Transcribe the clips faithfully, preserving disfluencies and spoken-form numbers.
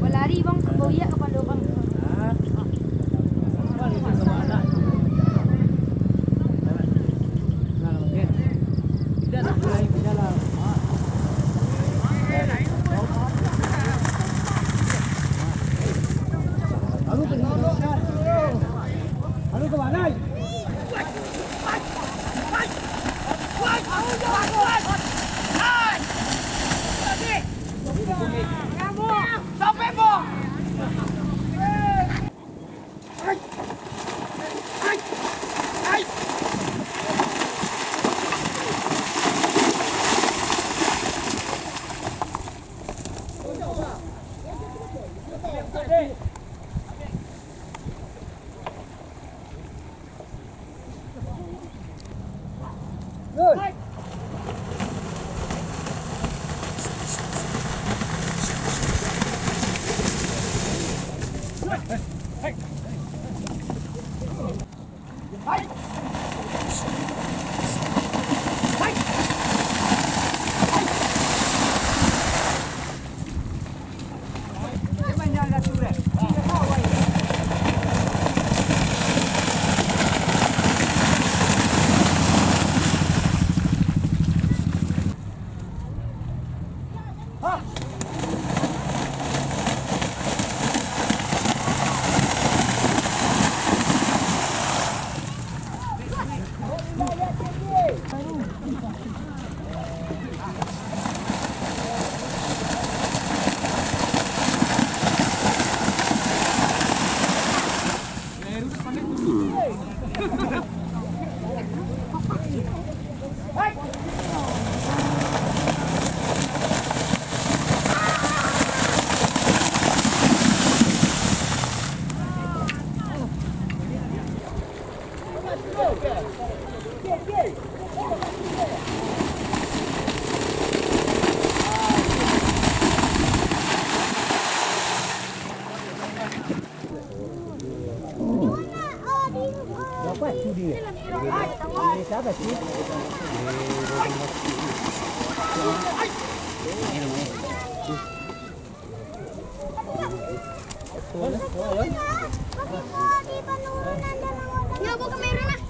Balari, Bang, ka Boyak ka Pandorang. Yo, bawa kamera nah.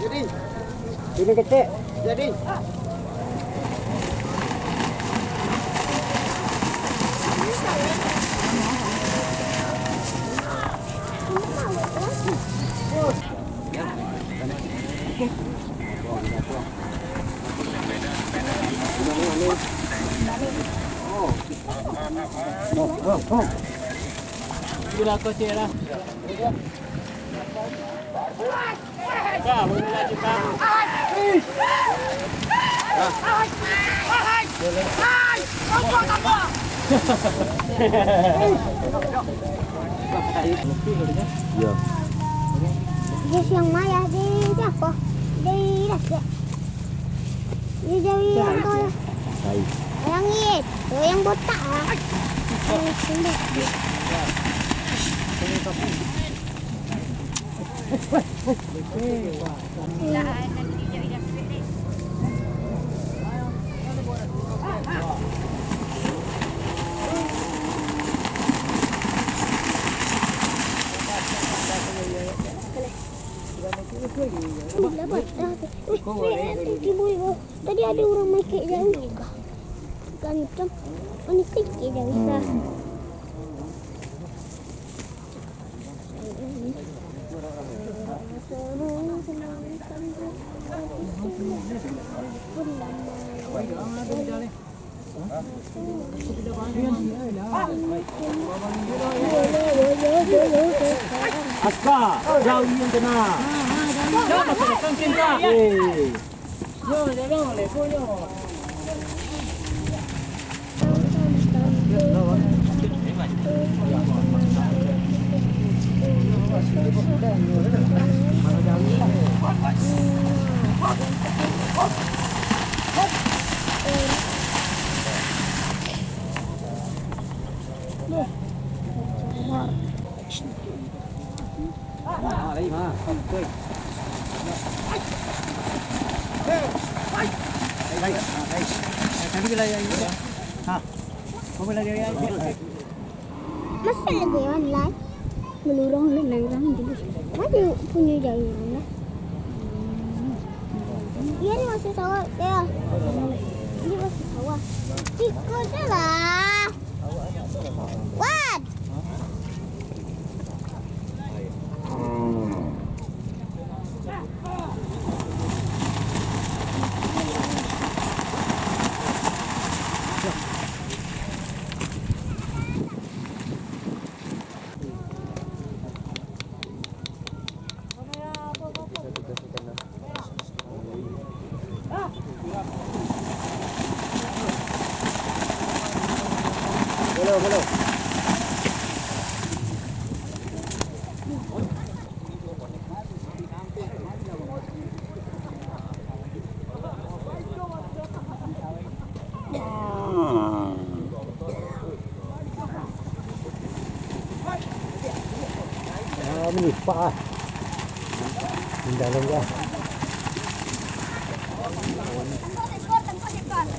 Jadi, ini kecek. Jadi. Aku cek lah. Yo. Di siang maya, di siapa? Di Lasek. Di jari yang kau. Hai. Yang itu, yang botak, ah. Yang pendek. Dapat, dapat. Wih, wih, timbul, bro. Tadi ada urang main kek jauh. Gancang. Ini kek jauh, bisa. Aska, jauh yang kena. Eh. Masa lagi online? Melurang lu, melurang dulu. Mana punyo jari lah? Iya, ni masuk sawah, ya. Ini masuk sawah. Ciko je lah. Wan. Hello, hello. Ah, melipat ah. Indah lah, indah.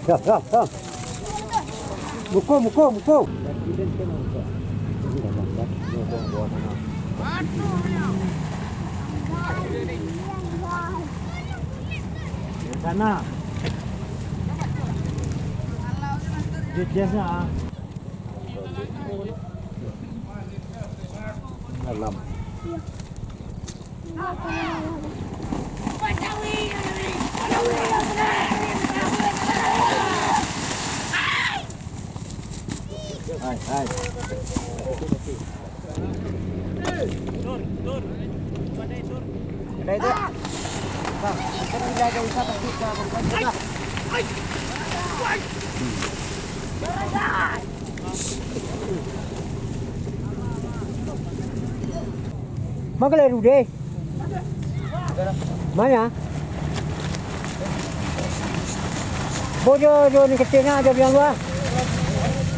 Dah, dah, dah. Muko, muko, muko. Sana. Dia biasa ah. Dalam. Hai, hai. Tur, tur. Pandai, tur. Bang, kita ni dah ada usaha pasti dah berubah. Mangkali Rude. Mana? Bojo jo ni keteknya jo biang luar.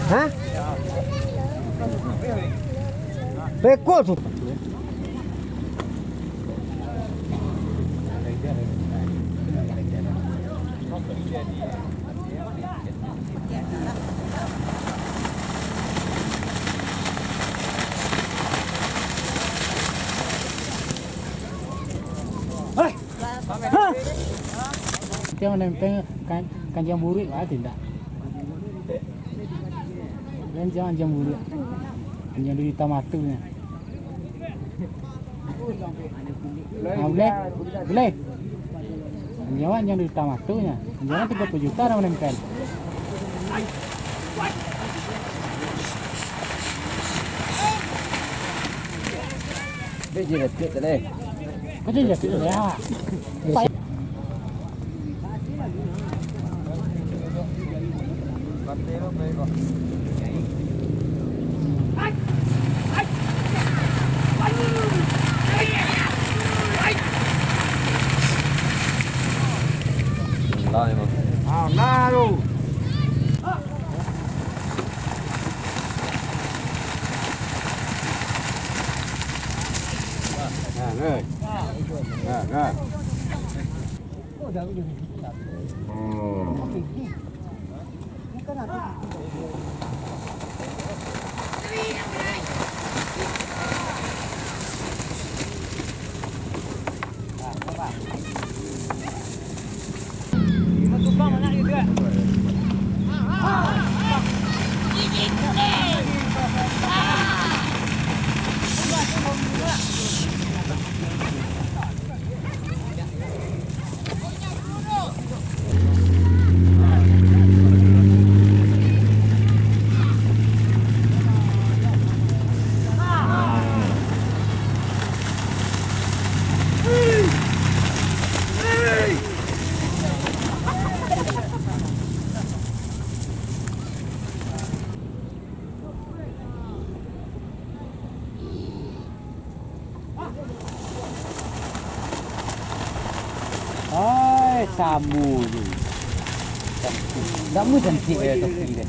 Hah? Beko tu. Hah? Hah? Tiang manempel kan, kanjang buruak lah tindak. Kanjang, kanjang buruak. Kanjang duit mato nyo. Ah, buliah? Buliah? Kanjang, kanjang duit mato nyo. Kanjang tigo puluah juta dah manempel. Ai, samo je. Cantik. Ndak mau cantik ya, topi deh.